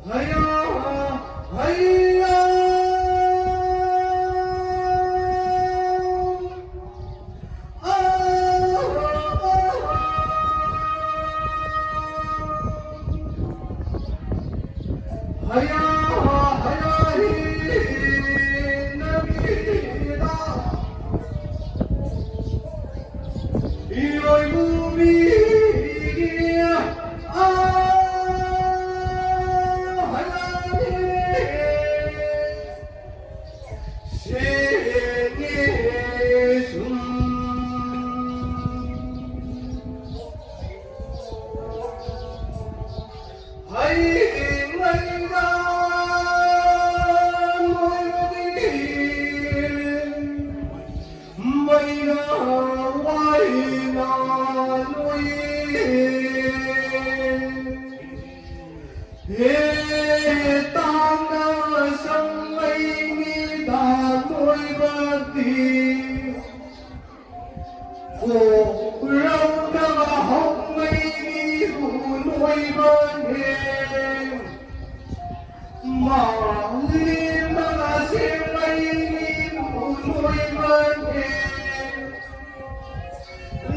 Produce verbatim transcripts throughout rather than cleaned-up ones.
ꯍꯌꯥ, ꯍꯌꯥ, ꯑꯥ, ꯑꯥ, ꯍꯌꯥ, ꯍꯌꯥ, ꯍꯤ, ꯅꯕꯤꯗ꯫ ꯏꯔꯣꯏꯕꯨ ꯃꯤꯒꯤ, ꯑꯥ, ꯍꯂꯥꯂꯦ, ꯁꯦꯡꯉꯦ ꯁꯨꯝ꯫ ꯍꯩ ꯂꯩꯅ ꯂꯣꯏꯕꯗꯤ ꯃꯩꯅ ꯋꯥꯏꯅ ꯂꯣꯏꯌꯦ꯫ ꯍꯦ ꯇꯥꯡꯅ ꯁꯪꯂꯩ ꯃꯤꯗ ꯂꯣꯏꯕꯗꯤ꯫ ꯀꯣꯛꯔꯧꯅ ꯍꯧꯃꯩꯕꯨ ꯅꯣꯏꯕꯅꯦ꯫ ꯃꯥꯂꯦꯝꯅ ꯁꯦꯝꯃꯩꯕꯨ ꯅꯣꯏꯕꯅꯦ꯫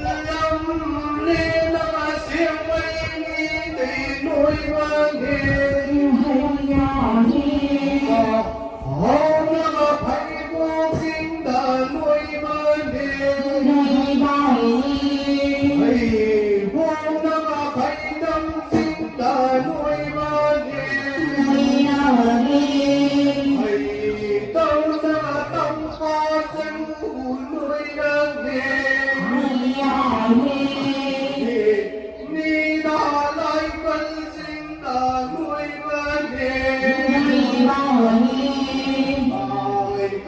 ꯂꯝꯂꯦꯟꯅ ꯁꯦꯝꯃꯩꯕꯨ ꯅꯣꯏꯕꯅꯦ꯫ ꯍꯣꯡꯂꯕ ꯐꯩꯕꯣꯛꯁꯤꯡꯗ ꯅꯣꯏꯕꯅꯦ꯫ ꯍꯩ ꯍꯣꯡꯂꯕ ꯐꯩꯗꯝꯁꯤꯡꯗ ꯅꯣꯏꯕꯅꯦ꯫ ꯍꯩ ꯇꯧꯗꯕ ꯇꯝꯐꯥꯁꯤꯡꯕꯨ ꯅꯣꯏꯕꯅꯦ꯫ ꯃꯤꯗ ꯂꯥꯏꯕꯜꯁꯤꯡꯗ ꯅꯣꯏꯕꯅꯦ꯫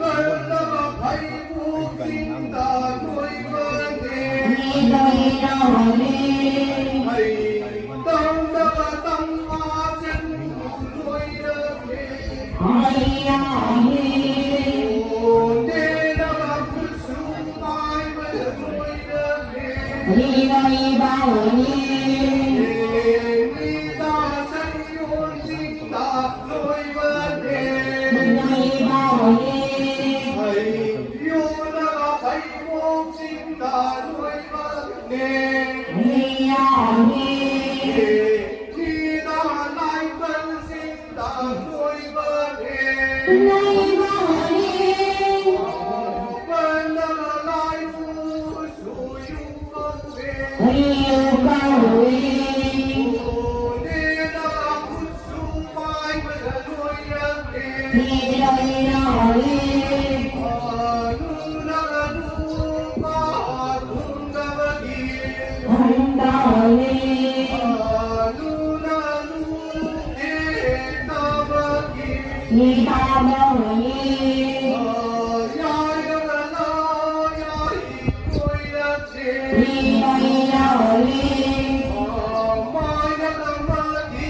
ꯂꯥꯏꯕꯜꯅ ꯐꯩꯕꯣꯛꯁꯤꯡꯗ ꯅꯣꯏꯕꯅꯦ꯫ ꯍꯩ ꯇꯧꯗꯕ ꯇꯝꯐꯥꯁꯤꯡꯕꯨ ꯅꯣꯏꯕꯅꯦ꯫ ꯍꯩꯕꯤꯌꯣꯅ ꯍꯩꯕꯣꯛꯁꯤꯡꯗ ꯂꯣꯏꯕꯅꯦ꯫ ꯍꯩꯌꯥ ꯍꯩ꯫ ꯅꯤꯅ ꯂꯥꯏꯕꯜꯁꯤꯡꯗ ꯂꯣꯏꯕꯅꯦ꯫ ꯂꯣꯏꯕꯅꯦ꯫ ꯄꯥꯕꯅ ꯂꯥꯏꯕꯨ ꯁꯨꯌꯨ ꯀꯧꯋꯦ꯫ ꯁꯨꯌꯨ ꯀꯧꯋꯦ꯫ ꯅꯦꯅ ꯈꯨꯠꯁꯨ ꯄꯥꯏꯕꯗ ꯂꯣꯏꯔꯝꯃꯦ꯫ ꯂꯣꯏꯔꯝꯃꯦ꯫ ꯍꯅꯨꯅ ꯍꯅꯨꯕ ꯊꯨꯡꯗꯕꯒꯤ꯫ ꯊꯨꯡꯗꯕꯒꯤ꯫ ꯍꯅꯨꯅ ꯍꯅꯨ ꯍꯦꯛꯇꯕꯒꯤ꯫ ꯍꯦꯛꯇꯕꯒꯤ꯫ ꯌꯥꯏꯔꯒ ꯂꯥ ꯌꯥꯏ ꯀꯣꯏꯔꯛꯂꯦ꯫ ꯍꯦꯛꯇꯕꯒꯤ꯫ ꯃꯥꯏꯔꯒ ꯃꯥꯒꯤ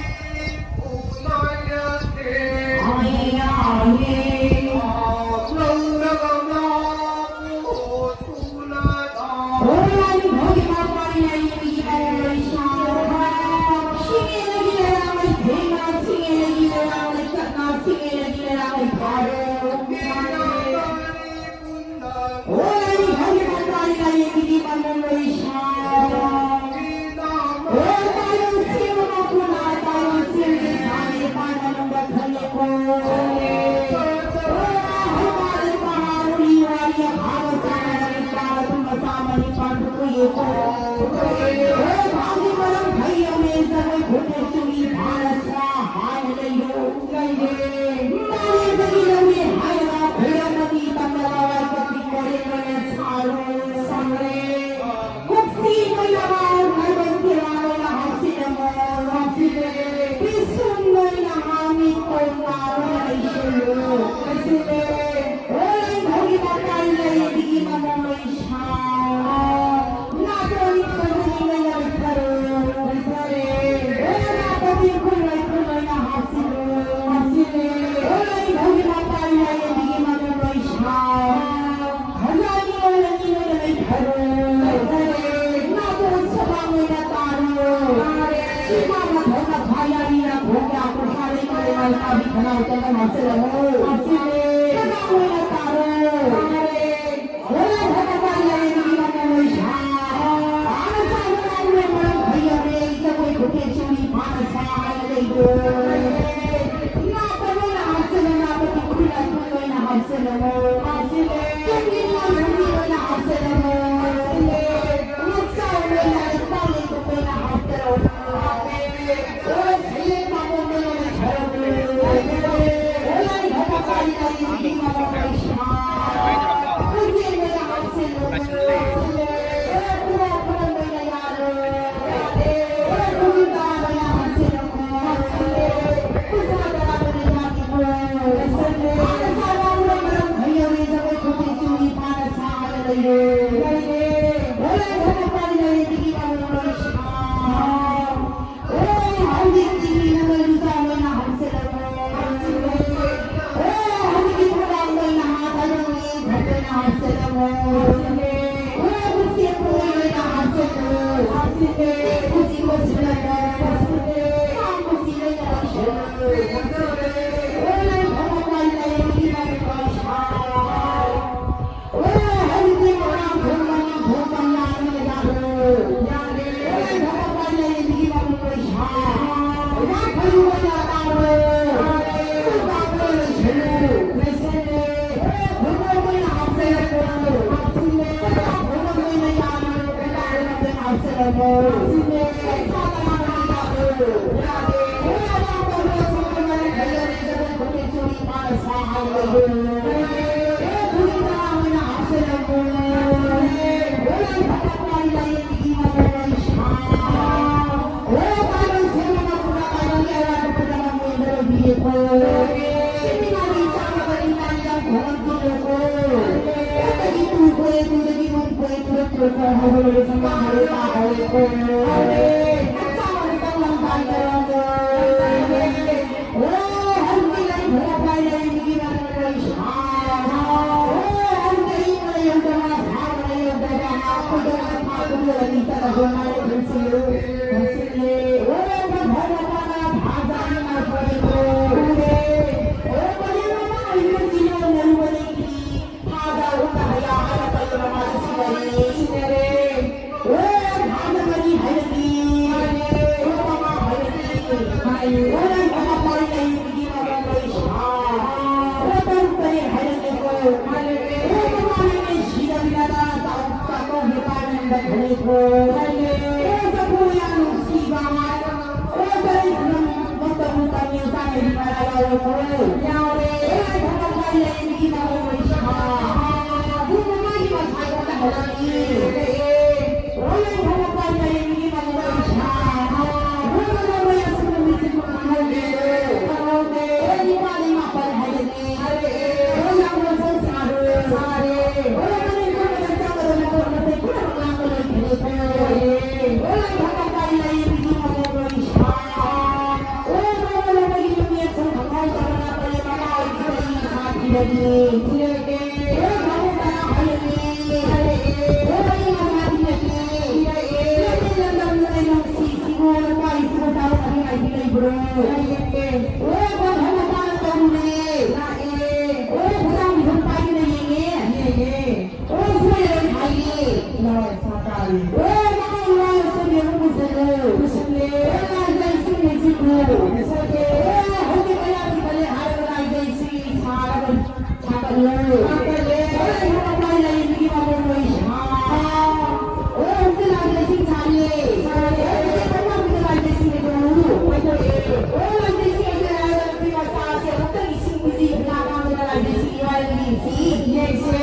ꯀꯨꯞꯁꯤ ꯅꯣꯏꯅ ꯍꯥꯎ, ꯃꯥꯏꯕꯝ ꯊꯤꯔꯥ ꯅꯣꯏꯅ ꯍꯥꯞꯁꯤꯜꯂꯝꯃꯣ, ꯍꯥꯞꯁꯤꯜꯂꯦ꯫ ꯄꯤꯁꯨꯝ ꯅꯣꯏꯅ ꯍꯥꯎ, ꯃꯤꯠ ꯇꯣꯡ ꯇꯥꯅ ꯂꯩꯁꯤꯜꯂꯨ, ꯂꯩꯁꯤꯜꯂꯦ꯫ ꯍꯣꯏ, ꯂꯩꯕꯒꯤ ꯃꯇꯥꯏ ꯂꯩꯕꯒꯤ ꯃꯃꯜ ꯂꯩꯁꯥ꯫ ꯅꯥꯇꯣꯟ ꯐꯖꯅꯤꯡꯉꯥꯏ ꯂꯩꯊꯔꯣ, ꯂꯩꯊꯔꯦ꯫ ꯍꯣꯏ, ꯅꯥꯇꯣꯟ ꯈꯨꯜꯂꯣꯏ ꯈꯨꯜꯂꯣꯏꯅ ꯍꯥꯞꯁꯤꯜꯂꯨ, ꯍꯥꯞꯁꯤꯜꯂꯦ꯫ ꯍꯣꯏ, ꯂꯩꯕꯒꯤ ꯃꯇꯥꯏ ꯂꯩꯕꯒꯤ ꯃꯃꯜ ꯂꯩꯁꯥ꯫ ꯐꯖꯅꯤꯡꯉꯥꯏ ꯂꯩꯅꯤꯡꯉꯥꯏ ꯂꯩꯊꯔꯣ, ꯂꯩꯊꯔꯦ꯫ ꯅꯥꯇꯣꯟ ꯁꯕꯥꯡ ꯑꯣꯏꯅ ꯇꯥꯔꯣ, ꯇꯥꯔꯦ꯫ ꯁꯤꯃꯥ ꯃꯊꯧꯅ ꯐꯥ ꯌꯥꯔꯤ ꯌꯥ ꯊꯣꯡ ꯌꯥ ꯀꯨꯟꯊ꯭ꯔꯥ ꯂꯩꯃ ꯂꯩꯃ ꯂꯩꯃ ꯕꯤꯈꯅꯥꯎ ꯆꯪꯉ ꯍꯥꯞꯆꯤꯜꯂꯝꯃꯨ, ꯍꯥꯞꯆꯤꯜꯂꯦ꯫ ꯌꯥꯎꯔꯦ꯫ ꯍꯣꯏ, ꯊꯕꯛ ꯄꯥꯏ ꯂꯩꯕꯒꯤ ꯃꯃꯧ ꯑꯣꯏꯁꯥ꯫ ꯄꯨꯡ ꯃꯉꯥꯒꯤ ꯃꯈꯥꯏꯗ ꯍꯜꯂꯛꯏ꯫ ꯍꯣꯏ, ꯊꯕꯛ ꯄꯥꯏ ꯂꯩꯕꯒꯤ ꯃꯃꯧ ꯑꯣꯏꯁꯥ꯫ ꯄꯨꯡ ꯃꯉꯥ ꯃꯌꯥ ꯁꯨꯝꯕ ꯃꯤꯁꯤꯡ ꯈꯪꯍꯧꯗꯦ꯫ ꯈꯪꯍꯧꯗꯦ꯫ ꯍꯣꯏ, ꯅꯤꯄꯥꯜꯗꯤ ꯃꯥꯄꯜ ꯍꯥꯏꯔꯛꯏ꯫ ꯍꯥꯏꯔꯛꯑꯦ꯫ ꯍꯣꯏ, ꯌꯥꯝꯅ ꯁꯣꯏ ꯁꯥꯔꯦ꯫ ꯁꯥꯔꯦ꯫ ꯍꯣꯏ, ꯃꯅꯤꯡ ꯀꯨꯝꯕꯗ ꯆꯪꯕꯗ ꯃꯈꯣꯏ ꯃꯈꯩ ꯄꯨꯝꯅꯃꯛ ꯂꯥꯛꯄ ꯂꯣꯏꯈ꯭ꯔꯦ꯫ ꯂꯣꯏꯔꯦ꯫ ꯍꯣꯏ, ꯊꯕꯛ ꯄꯥꯏ ꯂꯩꯕꯒꯤ ꯃꯃꯧ ꯑꯣꯏꯁꯥ꯫ ꯑꯣ, ꯁꯣꯏꯔꯣꯏ ꯍꯥꯏꯌꯦ꯫ ꯂꯥꯎ, ꯁꯥ ꯇꯥꯔꯦ꯫ ꯑꯣ, ꯃꯃꯥ ꯂꯥꯎ, ꯁꯣꯏꯔꯣꯏ ꯄꯨꯁꯜꯂꯨ꯫ ꯄꯨꯁꯜꯂꯦ꯫ ꯑꯣ, ꯂꯥꯏꯖ ꯏꯁꯤꯡ ꯂꯩꯁꯤꯜꯂꯨ꯫ ꯄꯨꯁꯜꯂꯦ꯫ ꯑꯣ, ꯍꯧꯖꯤꯛ ꯃꯌꯥ ꯆꯤꯛꯈꯠꯂꯦ ꯍꯥꯏꯔꯒ ꯂꯥꯏꯖ ꯏꯁꯤꯡ ꯁꯥꯔꯒ ꯁꯥꯒꯠꯂꯨ꯫ ꯁꯥꯒꯠꯂꯦ꯫ ꯑꯣ, ꯂꯩꯕ ꯃꯄꯥꯟ ꯂꯩꯕꯒꯤ ꯃꯃꯜ ꯂꯣꯏ ꯁꯥ꯫ ꯑꯣ, ꯍꯧꯖꯤꯛ ꯂꯥꯏꯖ ꯏꯁꯤꯡ ꯁꯥꯔꯤꯌꯦ꯫ ꯁꯥꯔꯦ꯫ ꯑꯣ, ꯍꯧꯖꯤꯛ ꯃꯄꯥꯟꯗ ꯂꯥꯏꯖ ꯏꯁꯤꯡ ꯂꯩꯇ꯭ꯔꯕꯣ? ꯂꯩꯇ꯭ꯔꯦ꯫ ꯑꯣ, ꯂꯥꯏꯖ ꯏꯁꯤꯡ ꯂꯩꯇ꯭ꯔꯦ ꯍꯥꯏꯔꯒ ꯅꯨꯄꯤ ꯃꯆꯥꯁꯦ ꯑꯃꯨꯛꯇꯪ ꯏꯁꯤꯡ ꯄꯤꯖꯤ ꯏꯃꯥ ꯃꯥꯡꯗꯅ ꯂꯥꯏꯖ ꯏꯁꯤꯡ ꯌꯦꯡꯁꯦ꯫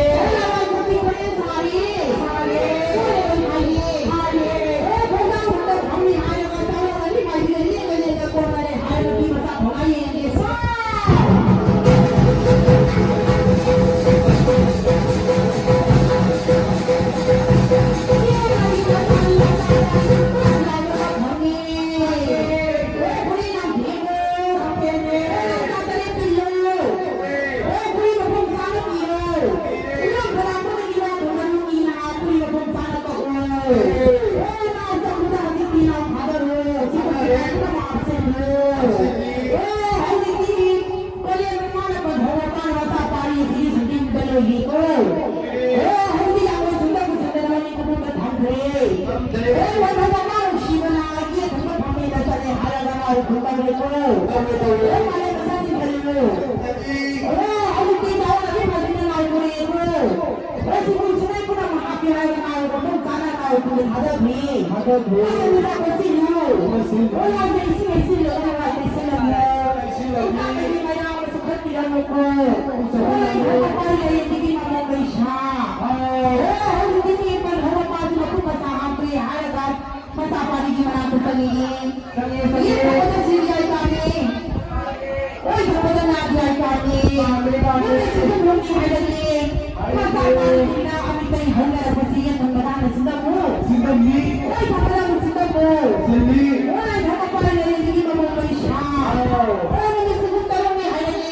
ꯍꯣꯏ, ꯍꯣꯏ, ꯍꯣꯏ, ꯍꯣꯏ, ꯂꯩꯔꯤꯕꯒꯤ ꯃꯃꯜ ꯄꯩꯁꯥ꯫ ꯑꯣ, ꯍꯧꯖꯤꯛꯇꯤ ꯄꯟꯊꯧ ꯃꯄꯥꯁꯨ ꯃꯈꯨꯠ ꯃꯁꯥ ꯍꯥꯞꯇ꯭ꯔꯦ ꯍꯥꯏꯔꯒ ꯃꯆꯥ ꯄꯥꯔꯤꯒꯤ ꯃꯅꯥꯛꯇ ꯆꯪꯉꯛꯏ꯫ ꯆꯪꯉꯦ, ꯆꯪꯉꯦ꯫ ꯌꯦꯠ ꯊꯪꯕꯗ ꯁꯤꯕꯤ ꯌꯥꯏ ꯄꯥꯝꯃꯤ꯫ ꯑꯣꯏ ꯊꯪꯕꯗ ꯅꯥꯕꯤ ꯌꯥꯏ ꯄꯥꯝꯃꯤ꯫ ꯄꯥꯝꯃꯦ, ꯄꯥꯝꯃꯦ꯫ ꯅꯪꯅ ꯁꯤꯒꯨꯝꯕ ꯍꯥꯏꯔꯗꯤ ꯃꯆꯥ ꯄꯥꯔꯤꯒꯤꯅ ꯑꯃꯤꯇꯩ ꯍꯧꯅꯔꯛꯄꯁꯤ ꯌꯦꯠ ꯊꯪꯕꯗ ꯍꯥꯟꯅ ꯆꯤꯟꯗꯝꯃꯨ꯫ ꯆꯤꯟꯗꯝꯃꯤ꯫ ꯑꯣꯏ ꯊꯪꯕꯗ ꯑꯃꯨꯛ ꯆꯤꯟꯗꯝꯃꯨ꯫ ꯆꯤꯟꯗꯝꯃꯤ꯫ ꯑꯣꯏ ꯊꯪꯕ ꯄꯥꯔꯤ ꯂꯩꯔꯤꯕꯒꯤ ꯃꯃꯜ ꯄꯩꯁꯥ꯫ ꯑꯥꯎ꯫ ꯑꯣꯏ ꯅꯪꯅ ꯁꯤꯒꯨꯝꯕ ꯇꯧꯔꯝꯃꯦ ꯍꯥꯏꯔꯗꯤ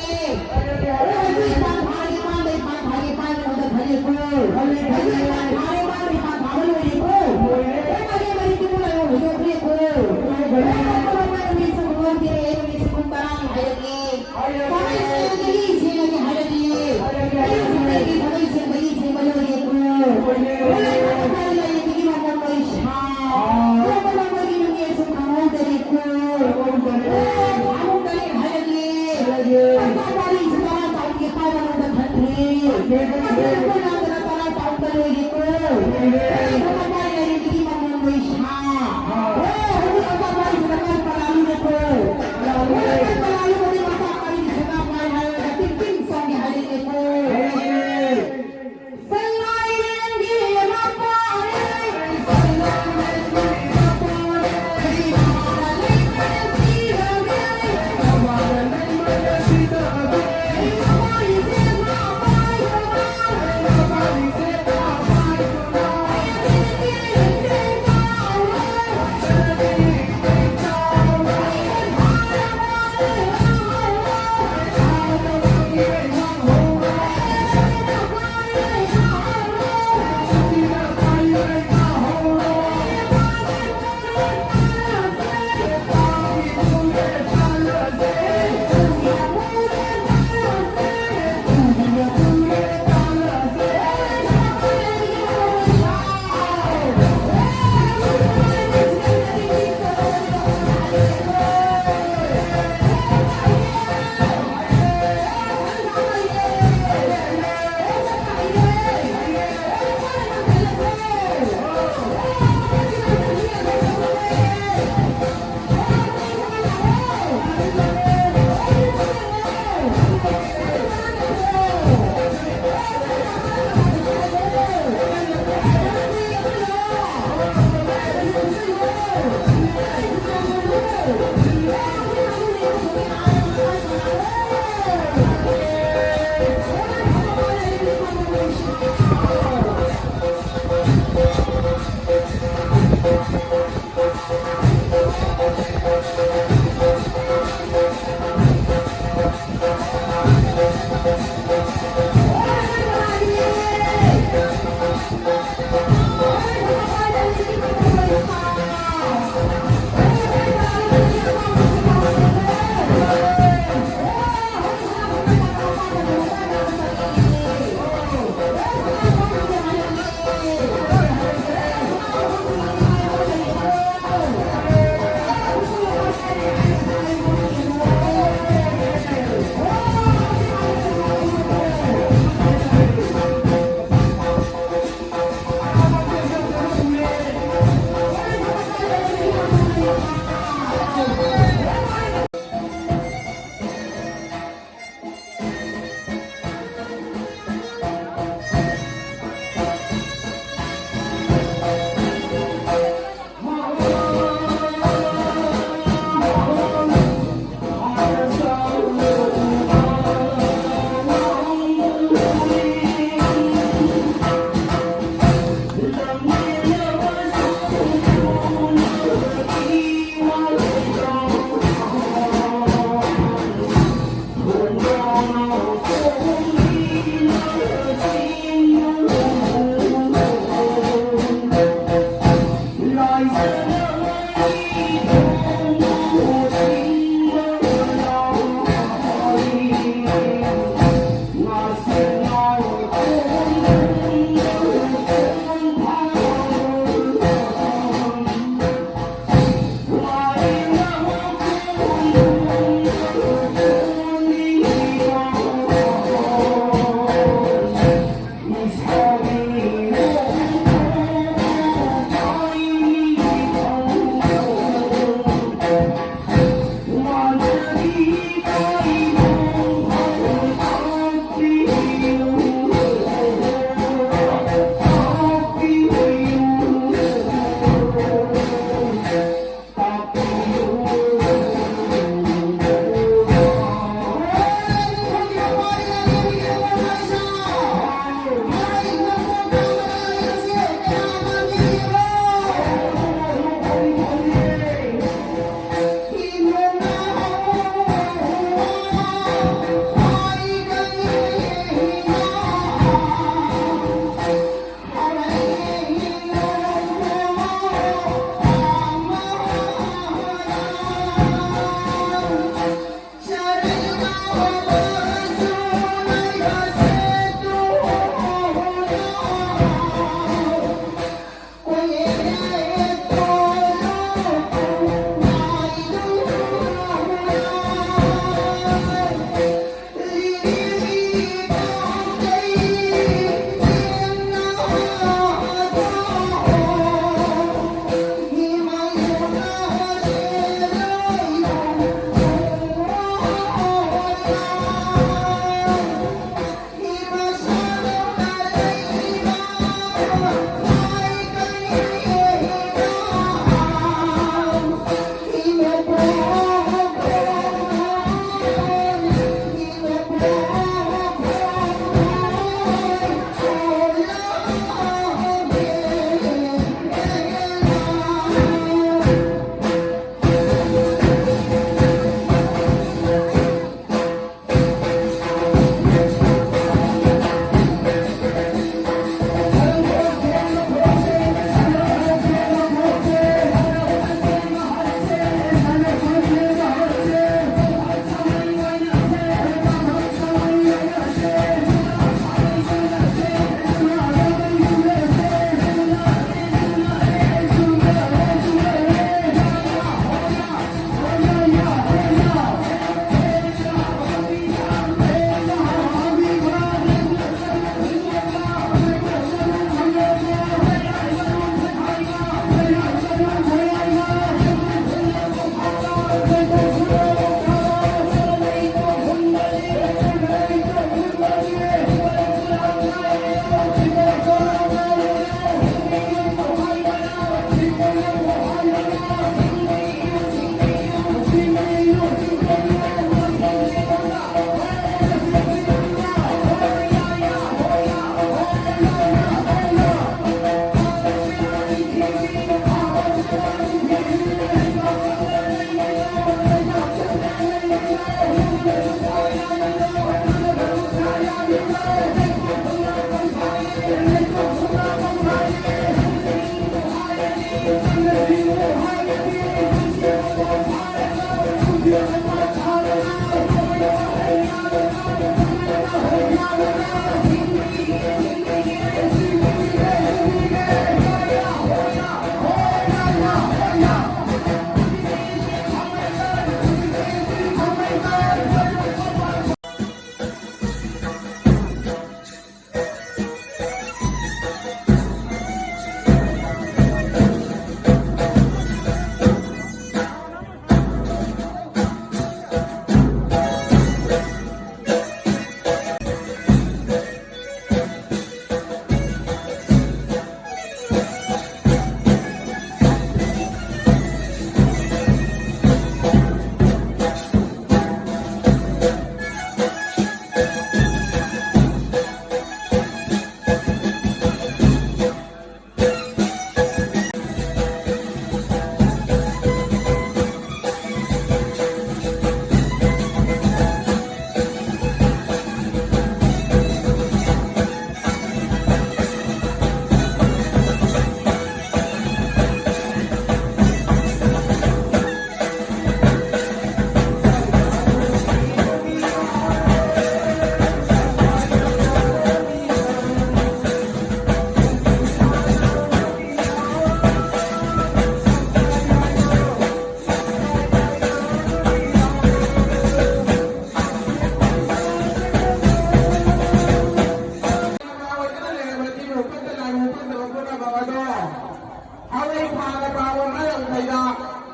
ꯍꯋꯥꯏ ꯐꯥꯅ ꯄꯥꯕ ꯃꯔꯝꯈꯩꯗ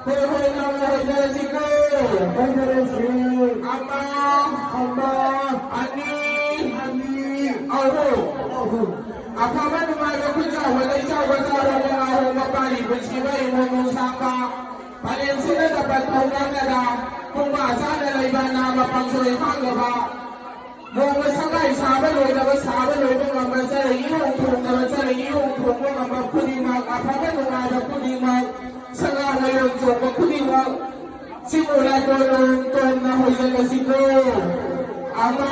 ꯍꯣꯏ ꯍꯣꯏ ꯂꯥꯎꯅ ꯍꯣꯏꯖꯔꯁꯤꯀꯣ꯫ ꯍꯣꯏꯖꯔꯁꯤ꯫ ꯑꯃ, ꯑꯃ, ꯑꯅꯤ, ꯑꯅꯤ, ꯑꯍꯨꯝ꯫ ꯑꯍꯨꯝ꯫ ꯑꯐꯕ ꯅꯨꯡꯉꯥꯏꯕ ꯈꯨꯟꯖꯥꯎꯕ ꯂꯩꯆꯥꯎꯕ ꯆꯥꯎꯔꯕ ꯉꯥꯍꯣꯡꯕ ꯄꯥꯔꯤ ꯄꯨꯟꯁꯤꯕ ꯏꯃꯣꯏꯅꯨ ꯁꯥꯡꯕ ꯄꯔꯦꯝ ꯁꯤꯟꯅꯗꯕ ꯊꯧꯅꯥ ꯅꯥꯗ ꯄꯨꯡꯕꯥ ꯆꯥꯅ ꯂꯩꯕ ꯅꯥꯕ ꯄꯥꯡꯖꯣꯏ ꯍꯥꯡꯗꯕ ꯅꯣꯡꯃ ꯁꯪꯒꯥꯏ ꯁꯥꯕ ꯂꯣꯏꯗꯕ ꯁꯥꯕ ꯂꯣꯏꯕ ꯉꯝꯕ ꯆꯔꯩ ꯏꯔꯣꯡ ꯊꯣꯡꯗꯕ ꯆꯔꯩ ꯏꯔꯣꯡ ꯊꯣꯡꯕ ꯉꯝꯕ ꯈꯨꯗꯤꯡꯃꯛ ꯑꯐꯕ ꯅꯨꯡꯉꯥꯏꯕ ꯈꯨꯗꯤꯡꯃꯛ ꯁꯉꯥ ꯃꯌꯣꯟ ꯆꯣꯡꯕ ꯈꯨꯗꯤꯡꯃꯛ ꯁꯤꯕꯨ ꯂꯥꯏꯀꯣꯟ ꯇꯣꯟꯅ ꯍꯣꯏꯖꯜꯂꯁꯤꯀꯣ꯫ ꯑꯃ